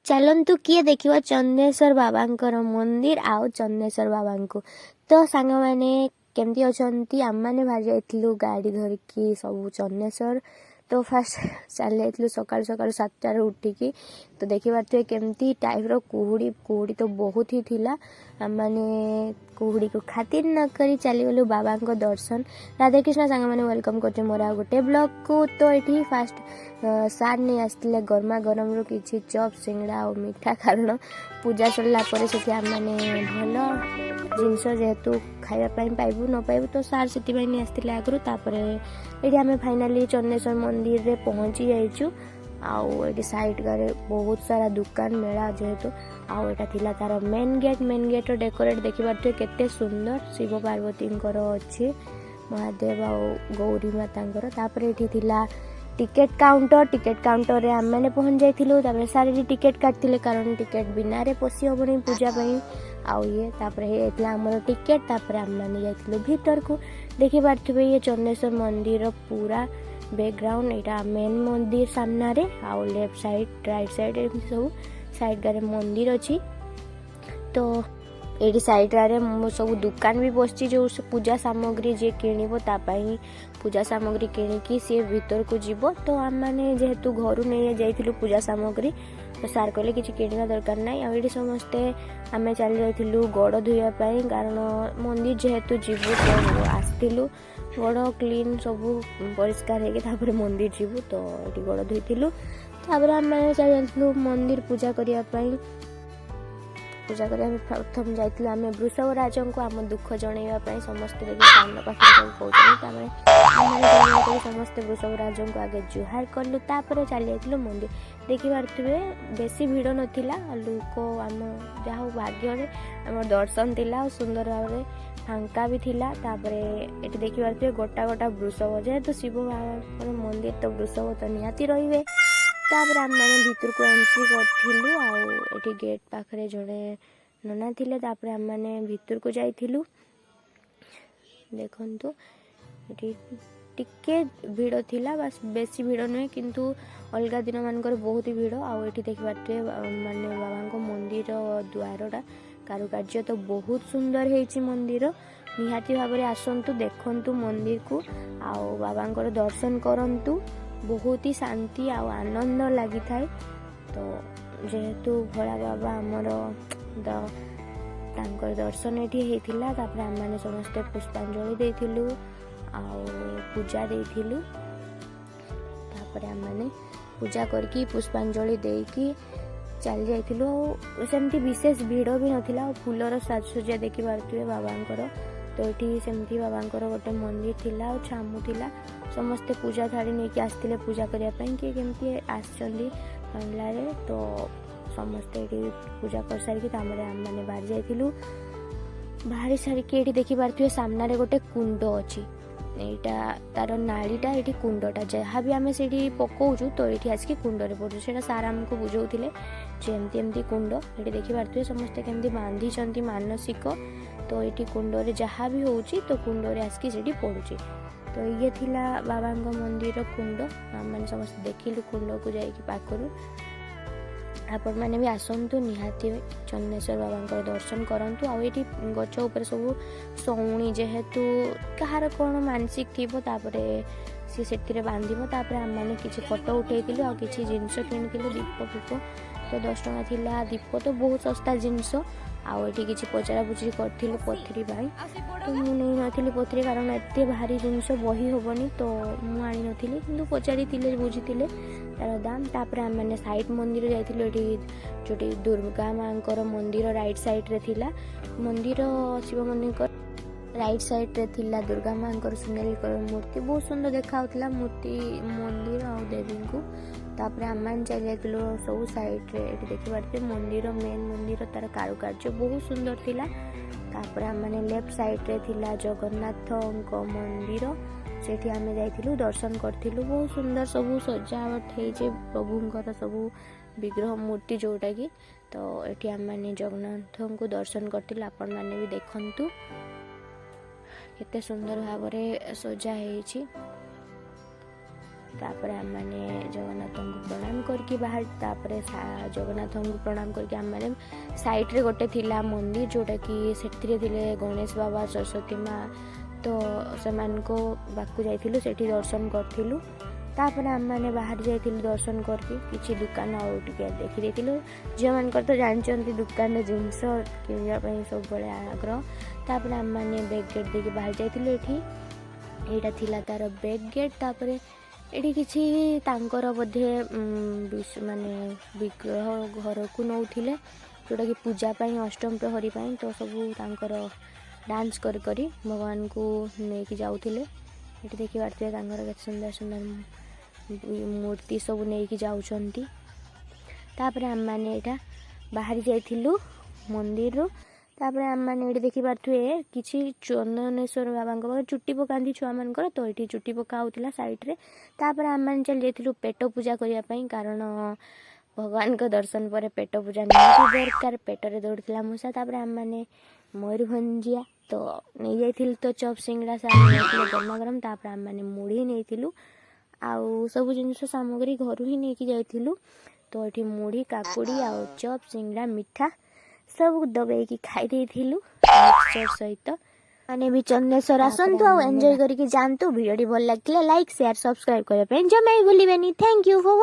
ଚାଲନ୍ତୁ, କିଏ ଦେଖିବ ଚନ୍ଦେଶ୍ୱର ବାବାଙ୍କର ମନ୍ଦିର ଆଉ ଚନ୍ଦେଶ୍ୱର ବାବାଙ୍କୁ। ତ ସାଙ୍ଗମାନେ, କେମିତି ଅଛନ୍ତି? ଆମମାନେ ବାହାରି ଯାଇଥିଲୁ ଗାଡ଼ି ଧରିକି ସବୁ ଚନ୍ଦେଶ୍ୱର। ତ ଫାଷ୍ଟ ଚାଲି ଯାଇଥିଲୁ ସକାଳୁ ସକାଳୁ 7ଟାରୁ ଉଠିକି। ତ ଦେଖିପାରୁଥିବେ କେମିତି ଟାଇପ୍ର କୁହୁଡ଼ି। କୁହୁଡ଼ି ତ ବହୁତ ହିଁ ଥିଲା। ଆମମାନେ କୁହୁଡ଼ିକୁ ଖାତିର ନ କରି ଚାଲିଗଲୁ ବାବାଙ୍କ ଦର୍ଶନ। ରାଧାକୃଷ୍ଣ ସାଙ୍ଗମାନେ, welcome କରୁଛୁ ମୋର ଆଉ ଗୋଟେ ବ୍ଲଗ୍କୁ। ତ ଏଠି ଫାଷ୍ଟ ସାର୍ ନେଇ ଆସିଥିଲେ ଗରମା ଗରମରୁ କିଛି ଚପ୍, ସିଙ୍ଗଡ଼ା ଆଉ ମିଠା, କାରଣ ପୂଜା ସରିଲା ପରେ ସେଠି ଆମମାନେ ଭଲ ଜିନିଷ ଯେହେତୁ ଖାଇବା ପାଇଁ ପାଇବୁ ନ ପାଇବୁ, ତ ସାର୍ ସେଥିପାଇଁ ନେଇ ଆସିଥିଲେ ଆଗରୁ। ତାପରେ ଏଠି ଆମେ ଫାଇନାଲି ଚନ୍ଦେଶ୍ୱର ମନ୍ଦିରରେ ପହଞ୍ଚି ଯାଇଛୁ। ଆଉ ଏଠି ସାଇଡ଼୍ରେ ବହୁତ ସାରା ଦୋକାନ, ମେଳା ଯେହେତୁ। ଆଉ ଏଇଟା ଥିଲା ତାର ମେନ୍ ଗେଟ୍। ମେନ୍ ଗେଟ୍ର ଡେକୋରେଟ୍ ଦେଖିପାରୁଥିବେ କେତେ ସୁନ୍ଦର, ଶିବ ପାର୍ବତୀଙ୍କର ଅଛି, ମହାଦେବ ଆଉ ଗୌରୀ ମାତାଙ୍କର। ତାପରେ ଏଠି ଥିଲା ଟିକେଟ୍ କାଉଣ୍ଟର। ଟିକେଟ୍ କାଉଣ୍ଟରରେ ଆମେମାନେ ପହଞ୍ଚି ଯାଇଥିଲୁ। ତାପରେ ସାର୍ ଏଠି ଟିକେଟ୍ କାଟିଥିଲେ, କାରଣ ଟିକେଟ୍ ବିନାରେ ପଶି ହେବନି ପୂଜା ପାଇଁ। ଆଉ ଇଏ ତାପରେ ହେଇଯାଇଥିଲା ଆମର ଟିକେଟ୍। ତାପରେ ଆମେମାନେ ଯାଇଥିଲୁ ଭିତରକୁ। ଦେଖିପାରୁଥିବେ, ଇଏ ଚନ୍ଦେଶ୍ୱର ମନ୍ଦିର ପୁରା ବ୍ୟାକଗ୍ରାଉଣ୍ଡ। ଏଇଟା ମେନ୍ ମନ୍ଦିର ସାମ୍ନାରେ, ଆଉ ଲେଫ୍ଟ ସାଇଡ୍, ରାଇଟ୍ ସାଇଡ୍, ଏମିତି ସବୁ ସାଇଡ଼୍ରେ ମନ୍ଦିର ଅଛି। ତ ଏଇଠି ସାଇଡ଼୍ରେ ମୁଁ ସବୁ ଦୋକାନ ବି ବସିଛି, ଯେଉଁ ପୂଜା ସାମଗ୍ରୀ ଯିଏ କିଣିବ, ତା ପାଇଁ ପୂଜା ସାମଗ୍ରୀ କିଣିକି ସିଏ ଭିତରକୁ ଯିବ। ତ ଆମମାନେ ଯେହେତୁ ଘରୁ ନେଇ ଯାଇଥିଲୁ ପୂଜା ସାମଗ୍ରୀ, ତ ସାର୍ କହିଲେ କିଛି କିଣିବା ଦରକାର ନାହିଁ। ଆଉ ଏଇଠି ସମସ୍ତେ ଆମେ ଚାଲି ଯାଇଥିଲୁ ଗୋଡ଼ ଧୋଇବା ପାଇଁ, କାରଣ ମନ୍ଦିର ଯେହେତୁ ଯିବୁ, ତ ଆସିଥିଲୁ, ଗୋଡ଼ କ୍ଲିନ୍ ସବୁ ପରିଷ୍କାର ହେଇକି ତାପରେ ମନ୍ଦିର ଯିବୁ। ତ ଏଠି ଗୋଡ଼ ଧୋଇଥିଲୁ। ତାପରେ ଆମେ ଚାଲି ଯାଇଥିଲୁ ମନ୍ଦିର ପୂଜା କରିବା ପାଇଁ। ପୂଜା କରିବା ପାଇଁ ପ୍ରଥମ ଯାଇଥିଲୁ ଆମେ ବୃଷଭ ରାଜଙ୍କୁ ଆମ ଦୁଃଖ ଜଣେଇବା ପାଇଁ। ସମସ୍ତେ ଦେଖି କାନ ପାଖରେ ସବୁ କହୁଛନ୍ତି। ତାପରେ ଆମେ ଜଣେଇବା କରି ସମସ୍ତେ ବୃଷଭ ରାଜଙ୍କୁ ଆଗେ ଜୁହାର କଲୁ। ତାପରେ ଚାଲି ଯାଇଥିଲୁ ମନ୍ଦିର। ଦେଖିପାରୁଥିବେ, ବେଶୀ ଭିଡ଼ ନଥିଲା ଲୋକ। ଆମ ଯାହା ହଉ ଭାଗ୍ୟରେ ଆମର ଦର୍ଶନ ଥିଲା ଆଉ ସୁନ୍ଦର ଭାବରେ ଫାଙ୍କା ବି ଥିଲା। ତାପରେ ଏଠି ଦେଖିପାରୁଥିବେ ଗୋଟା ଗୋଟା ବୃଷଭ। ଯେହେତୁ ଶିବ ବାବାଙ୍କର ମନ୍ଦିର, ତ ବୃଷଭ ତ ନିହାତି ରହିବେ। ତାପରେ ଆମେମାନେ ଭିତରକୁ ଏଣ୍ଟ୍ରି କରିଥିଲୁ ଆଉ ଏଠି ଗେଟ୍ ପାଖରେ ଜଣେ ନନା ଥିଲେ। ତାପରେ ଆମେମାନେ ଭିତରକୁ ଯାଇଥିଲୁ। ଦେଖନ୍ତୁ, ଏଠି ଟିକେ ଭିଡ଼ ଥିଲା ବାସ୍, ବେଶୀ ଭିଡ଼ ନୁହେଁ, କିନ୍ତୁ ଅଲଗା ଦିନମାନଙ୍କରେ ବହୁତ ଭିଡ଼। ଆଉ ଏଠି ଦେଖିପାରୁଥିବେ, ମାନେ ବାବାଙ୍କ ମନ୍ଦିର ଦ୍ୱାରଟା କାରୁକାର୍ଯ୍ୟ ତ ବହୁତ ସୁନ୍ଦର ହେଇଛି ମନ୍ଦିର। ନିହାତି ଭାବରେ ଆସନ୍ତୁ, ଦେଖନ୍ତୁ ମନ୍ଦିରକୁ ଆଉ ବାବାଙ୍କର ଦର୍ଶନ କରନ୍ତୁ। ବହୁତ ହି ଶାନ୍ତି ଆଉ ଆନନ୍ଦ ଲାଗିଥାଏ। ତ ଯେହେତୁ ଭୋଳା ବାବା ଆମର, ତ ତାଙ୍କର ଦର୍ଶନ ଏଠି ହେଇଥିଲା। ତାପରେ ଆମେମାନେ ସମସ୍ତେ ପୁଷ୍ପାଞ୍ଜଳି ଦେଇଥିଲୁ ଆଉ ପୂଜା ଦେଇଥିଲୁ। ତାପରେ ଆମେମାନେ ପୂଜା କରିକି, ପୁଷ୍ପାଞ୍ଜଳି ଦେଇକି ଚାଲି ଯାଇଥିଲୁ। ଆଉ ସେମିତି ବିଶେଷ ଭିଡ଼ ବି ନଥିଲା। ଆଉ ଫୁଲର ସାଜସଜ୍ଜା ଦେଖିପାରୁଥିବେ ବାବାଙ୍କର। ତ ଏଠି ସେମିତି ବାବାଙ୍କର ଗୋଟେ ମନ୍ଦିର ଥିଲା ଆଉ ଛାମୁ ଥିଲା। ସମସ୍ତେ ପୂଜା ଥାଳି ନେଇକି ଆସିଥିଲେ ପୂଜା କରିବା ପାଇଁ। କିଏ କେମିତି ଆସିଛନ୍ତି ବାଂଲାରେ। ତ ସମସ୍ତେ ଏଠି ପୂଜା କରିସାରିକି ତାପରେ ଆମେମାନେ ବାହାରି ଯାଇଥିଲୁ। ବାହାରି ସାରିକି ଏଠି ଦେଖିପାରୁଥିବେ, ସାମ୍ନାରେ ଗୋଟେ କୁଣ୍ଡ ଅଛି। ଏଇଟା ତାର ନାଳିଟା, ଏଇଠି କୁଣ୍ଡଟା। ଯାହା ବି ଆମେ ସେଇଠି ପକଉଛୁ, ତ ଏଇଠି ଆସିକି କୁଣ୍ଡରେ ପଡ଼ୁଛୁ। ସେଇଟା ସାର୍ ଆମକୁ ବୁଝାଉଥିଲେ ଯେ ଏମିତି ଏମିତି କୁଣ୍ଡ। ଏଠି ଦେଖିପାରୁଥିବେ ସମସ୍ତେ କେମିତି ବାନ୍ଧିଛନ୍ତି ମାନସିକ। ତ ଏଇଠି କୁଣ୍ଡରେ ଯାହା ବି ହେଉଛି, ତ କୁଣ୍ଡରେ ଆସିକି ସେଇଠି ପଡ଼ୁଛି। ତ ଇଏ ଥିଲା ବାବାଙ୍କ ମନ୍ଦିର କୁଣ୍ଡ। ଆମେମାନେ ସମସ୍ତେ ଦେଖିଲୁ କୁଣ୍ଡକୁ ଯାଇକି ପାଖରୁ। ଆପଣମାନେ ବି ଆସନ୍ତୁ, ନିହାତି ଚନ୍ଦେଶ୍ୱର ବାବାଙ୍କର ଦର୍ଶନ କରନ୍ତୁ। ଆଉ ଏଇଠି ଗଛ ଉପରେ ସବୁ ସଉଣି, ଯେହେତୁ କାହାର କ'ଣ ମାନସିକ ଥିବ, ତାପରେ ସିଏ ସେଥିରେ ବାନ୍ଧିବ। ତାପରେ ଆମେମାନେ କିଛି ଫଟୋ ଉଠେଇଥିଲୁ ଆଉ କିଛି ଜିନିଷ କିଣିଥିଲୁ, ଦୀପ ଫିପ। ତ 10 ଟଙ୍କା ଥିଲା ଦୀପ, ତ ବହୁତ ଶସ୍ତା ଜିନିଷ। ଆଉ ଏଠି କିଛି ପଚରା ପୁଚରି କରିଥିଲୁ ପଥରି ପାଇଁ। ତ ମୁଁ ନେଇନଥିଲି ପଥରି, କାରଣ ଏତେ ଭାରି ଜିନିଷ ବୋହି ହେବନି, ତ ମୁଁ ଆଣିନଥିଲି। କିନ୍ତୁ ପଚାରିଥିଲେ, ବୁଝିଥିଲେ ତାର ଦାମ। ତାପରେ ଆମେମାନେ ସାଇଡ଼୍ ମନ୍ଦିର ଯାଇଥିଲୁ। ଏଠି ଯେଉଁଠି ଦୁର୍ଗା ମାଙ୍କର ମନ୍ଦିର ରାଇଟ୍ ସାଇଡ଼୍ରେ ଥିଲା ମନ୍ଦିର, ଶିବ ମନ୍ଦିରଙ୍କ ରାଇଟ୍ ସାଇଡ଼୍ରେ ଥିଲା ଦୁର୍ଗା ମାଙ୍କର ସୁନେଲି କଲର୍ ମୂର୍ତ୍ତି। ବହୁତ ସୁନ୍ଦର ଦେଖାଯାଉଥିଲା ମୂର୍ତ୍ତି, ମନ୍ଦିର ଆଉ ଦେବୀଙ୍କୁ। ତାପରେ ଆମେମାନେ ଚାଲି ଯାଇଥିଲୁ ସବୁ ସାଇଡ଼୍ରେ। ଏଠି ଦେଖିପାରୁଥିବେ ମନ୍ଦିର, ମେନ୍ ମନ୍ଦିର, ତାର କାରୁକାର୍ଯ୍ୟ ବହୁତ ସୁନ୍ଦର ଥିଲା। ତାପରେ ଆମେମାନେ ଲେଫ୍ଟ ସାଇଡ଼୍ରେ ଥିଲା ଜଗନ୍ନାଥଙ୍କ ମନ୍ଦିର, ସେଠି ଆମେ ଯାଇଥିଲୁ, ଦର୍ଶନ କରିଥିଲୁ। ବହୁତ ସୁନ୍ଦର ସବୁ ସଜାବଟ ହେଇଛି ପ୍ରଭୁଙ୍କର ସବୁ ବିଗ୍ରହ ମୂର୍ତ୍ତି ଯେଉଁଟାକି। ତ ଏଠି ଆମେମାନେ ଜଗନ୍ନାଥଙ୍କୁ ଦର୍ଶନ କରିଥିଲୁ। ଆପଣମାନେ ବି ଦେଖନ୍ତୁ କେତେ ସୁନ୍ଦର ଭାବରେ ସଜା ହେଇଛି। ତାପରେ ଆମେମାନେ ଜଗନ୍ନାଥଙ୍କୁ ପ୍ରଣାମ କରିକି ବାହାର, ତାପରେ ଜଗନ୍ନାଥଙ୍କୁ ପ୍ରଣାମ କରିକି ଆମେମାନେ ସାଇଡ଼୍ରେ ଗୋଟେ ଥିଲା ମନ୍ଦିର, ଯେଉଁଟାକି ସେଥିରେ ଥିଲେ ଗଣେଶ ବାବା, ସରସ୍ୱତୀ ମା, ତ ସେମାନଙ୍କ ପାଖକୁ ଯାଇଥିଲୁ, ସେଠି ଦର୍ଶନ କରିଥିଲୁ। ତାପରେ ଆମେମାନେ ବାହାରି ଯାଇଥିଲୁ ଦର୍ଶନ କରିକି, କିଛି ଦୋକାନ ଆଉ ଟିକେ ଦେଖିଦେଇଥିଲୁ। ଝିଅମାନଙ୍କର ତ ଜାଣିଛନ୍ତି, ଦୋକାନରେ ଜିନିଷ କିଣିବା ପାଇଁ ସବୁବେଳେ ଆଗ୍ରହ। ତାପରେ ଆମେମାନେ ବ୍ୟାକ୍ ଗେଟ୍ ଦେଇକି ବାହାରି ଯାଇଥିଲୁ। ଏଠି ଏଇଟା ଥିଲା ତାର ବ୍ୟାକ୍ ଗେଟ୍। ତାପରେ ଏଠି କିଛି ତାଙ୍କର ବୋଧେ ମାନେ ବିଗ୍ରହ ଘରକୁ ନେଉଥିଲେ, ଯେଉଁଟାକି ପୂଜା ପାଇଁ, ଅଷ୍ଟମ ପ୍ରହରୀ ପାଇଁ। ତ ସବୁ ତାଙ୍କର ଡାନ୍ସ କରି କରି ଭଗବାନଙ୍କୁ ନେଇକି ଯାଉଥିଲେ। ଏଠି ଦେଖିପାରୁଥିବେ, ତାଙ୍କର କେତେ ସୁନ୍ଦର ସୁନ୍ଦର ମୂର୍ତ୍ତି ସବୁ ନେଇକି ଯାଉଛନ୍ତି। ତାପରେ ଆମେମାନେ ଏଇଟା ବାହାରି ଯାଇଥିଲୁ ମନ୍ଦିରରୁ। ତାପରେ ଆମେମାନେ ଏଇଠି ଦେଖିପାରୁଥିବେ, କିଛି ଚନ୍ଦନେଶ୍ୱର ବାବାଙ୍କ ପାଖରେ ଚୁଟି ପକାନ୍ତି ଛୁଆମାନଙ୍କର, ତ ଏଇଠି ଚୁଟି ପକା ହେଉଥିଲା ସାଇଡ଼୍ରେ। ତାପରେ ଆମେମାନେ ଚାଲି ଯାଇଥିଲୁ ପେଟ ପୂଜା କରିବା ପାଇଁ, କାରଣ ଭଗବାନଙ୍କ ଦର୍ଶନ ପରେ ପେଟ ପୂଜା ନିହାତି ଦରକାର। ପେଟରେ ଦୌଡ଼ିଥିଲା ମୂଷା। ତାପରେ ଆମେମାନେ ମୟୂରଭଞ୍ଜିଆ ତ ନେଇଯାଇଥିଲୁ, ତ ଚପ୍ ସିଙ୍ଗଡ଼ା ସାର୍ ନେଇଯାଇଥିଲେ ଗରମା ଗରମ। ତାପରେ ଆମେମାନେ ମୁଢ଼ି ନେଇଥିଲୁ ଆଉ ସବୁ ଜିନିଷ ସାମଗ୍ରୀ ଘରୁ ହିଁ ନେଇକି ଯାଇଥିଲୁ। ତ ଏଠି ମୁଢ଼ି, କାକୁଡ଼ି ଆଉ ଚପ୍, ସିଙ୍ଗଡ଼ା, ମିଠା ସବୁ ଦବେଇକି ଖାଇ ଦେଇଥିଲୁ ମିକ୍ସଚର ସହିତ। ମାନେ ବି ଚନ୍ଦନେଶ୍ୱର ଆସନ୍ତୁ ଆଉ ଏନ୍ଜୟ କରିକି ଯାଆନ୍ତୁ। ଭିଡ଼ିଓଟି ଭଲ ଲାଗିଥିଲେ ଲାଇକ୍, ସେୟାର, ସବସ୍କ୍ରାଇବ୍ କରିବା ପାଇଁ ଜମା ବି ଭୁଲିବେନି। Thank you for.